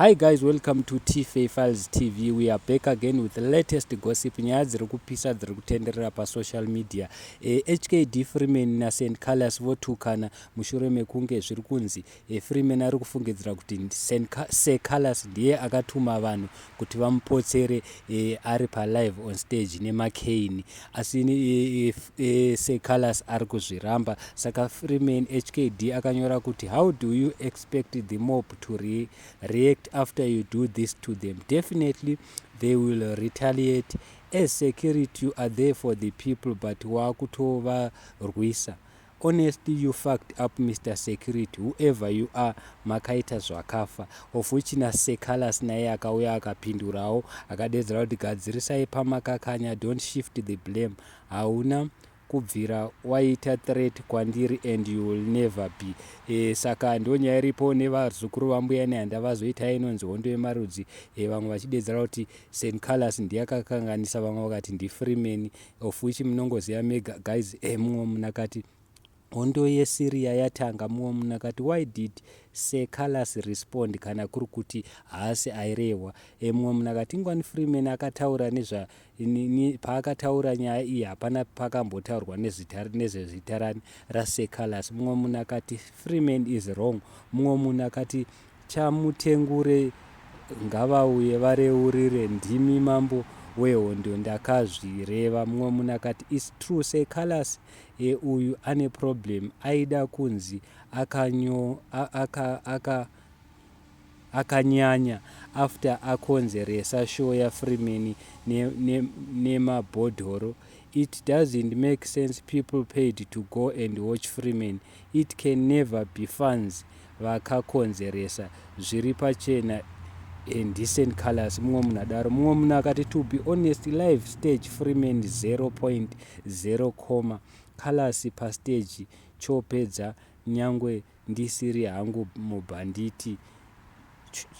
Hi guys, welcome to TFA Files TV. We are back again with the latest gossip. Nyaya dziri kupisa dziri kutenderera pasocial media. HKD Freeman naSt Carlos votukana mushure mekunge zviri kunzi Freeman ari kufungidzira kuti Sir Carlos ndiye akatuma vanhu kuti vamupotsere ari palive on stage nemacaini, asi Sir Carlos ari kuzviramba. Saka Freeman HKD akanyora kuti, "How do you expect the mob to react after you do this to them? Definitely they will retaliate. As security, you are there for the people, but wakutovarwisa. Honestly, you fucked up, Mr Security, whoever you are. Makaita zvakafa." Of which naSir Carlos naye akauya akapindurawo, akadedzera kuti, "Gadzirisai pamakakanya. Don't shift the blame. Hauna kubvira waita threat kwandiri and you will never be." Saka ndo nyaya iripo nevazukuru vambuya Nehanda vazoita inonzi hondo yemarudzi. Vamwe vachidedzera kuti St Carlos ndiye akakanganisa, vamwe vakati ndiFreeman, of which munongoziva mega, guys. Mumwe munhu akati hondo yeSyria yatanga. Mumwe munhu akati, "Why did Sir Carlos respond kana kuri kuti haasi airehwa?" Mumwe munhu akati, "Ingwani Freeman akataura nezva paakataura nyaya iyi hapana pakambotaurwa nezvezita raSir Carlos." Mumwe munhu akati, "Freeman is wrong." Mumwe munhu akati, "Chamutengure ngavauye vareurire, ndimi mambo wehondo, ndakazvireva." Mumwe munhu akati, "It's true, Sir Carlos uyu ane problem. Aida kunzi akanyanya after akonzeresa show yaFreeman nemabhodhoro. It doesn't make sense. People paid to go and watch Freeman. It can never be fans vakakonzeresa. Zviri pachena ndiSt Carlos." Mumwe munhu adaro. Mumwe munhu akati, "To be honest, live stage Freeman 0.0 comma Carlos pastage chopedza. Nyangwe ndisiri hangu mubhanditi,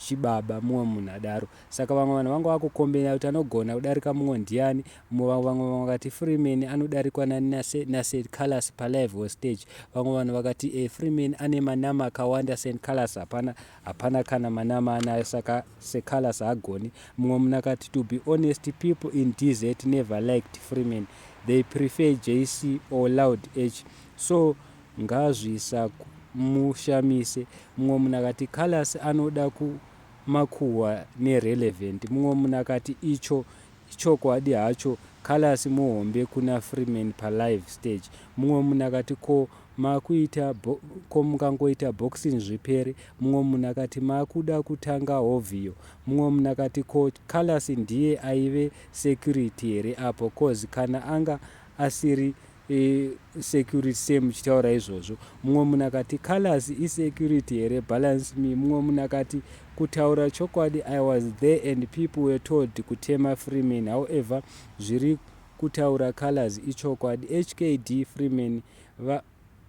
chibaba." Mumwe munhu adaro. Saka vamwe vanhu vanga vakukombena kuti anogona kudarika mumwe ndiani. Vamwe vakati Freeman anodarikwa naSt Carlos palive stage. Vamwe vanhu vakati Freeman ane manama akawanda, St Carlos hapana, hapana kana manama anayo, saka St Carlos haagoni. Mumwe munhu akati, "To be honest, people in DZ never liked Freeman. They prefer JC or Loud H, so ngazvisamushamise." Mumwe munhu akati, "Carlos anoda kumakuhwa nerelevant." Mumwe munhu akati, "Icho chokwadi hacho, Carlos muhombe kuna Freeman palive stage." Mumwe munhu akati, "Ko makuita ko mukangoita boxing zvipere?" Mumwe munhu akati, "Makuda kutanga hovhiyo." Mumwe munhu akati, "Ko Carlos ndiye aive security here apo? Cause kana anga asiri security semuchitaura izvozvo." Mumwe munhu akati, "Carlos isecurity here? Balance me." Mumwe munhu akati, "Kutaura chokwadi, I was there and people were told kutema Freeman. However, zviri kutaura Carlos ichokwadi. HKD Freeman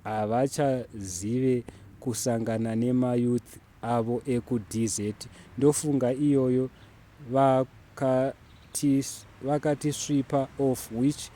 havachazive kusangana nemayouth avo ekuDZ. Ndofunga iyoyo vakatiswipa off which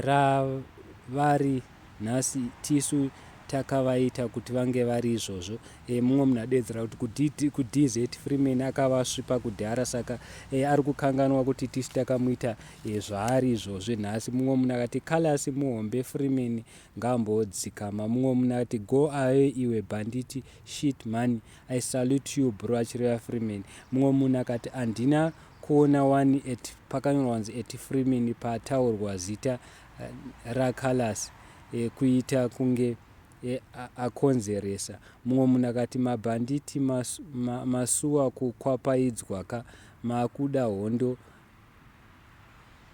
ravari nhasi tisu takavaita kuti vange vari izvozvo." Mumwe munhu adedzera kuti kuDZ Freeman akavasvipa kudhara, saka ari kukanganwa kuti tisu takamuita zvaari izvozvo nhasi. Mumwe munhu akati, "Carlos muhombe, Freeman ngambodzikama." Mumwe munhu akati, "Go away iwe banditi, shit man. I salute you, bro," achireva Freeman. Mumwe munhu akati, "Handina kuona wani at pakanyorwa kunzi @Freeman pataurwa zita raCarlos, kuita kunge akonzeresa." Mumwe munhu akati, "Mabhanditi masuwa kukwapaidzwa ka, makuda hondo."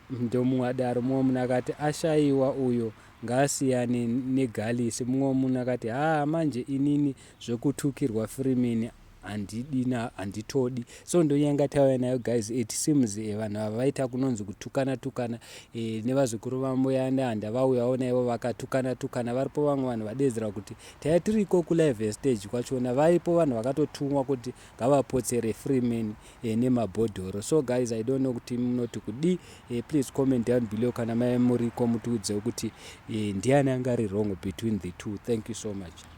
Ndomumwe adaro. Mumwe munhu akati, "Ashayiwa uyo, ngaasiyane negalisi." Mumwe munhu akati, "Haa, manje inini zvekutukirwa Freeman handidi, handitodi." So ndonyanga tauya nayo, guys. It seems vanhu ava vaita kunonzi kutukana tukana nevazukuru vambuya Nehanda vauyawo naivo vakatukana tukana. Varipo vamwe vanhu vadedzera kuti taiva tiriko kulive stage kwachona, varipo vanhu vakatotumwa kuti ngavapotsere Freeman nemabhodhoro. So guys, I don't know kuti munoti kudi. Please comment down below kana mai muriko, mutiudzewo kuti ndiani anga ari wrong between the two. Thank you so much.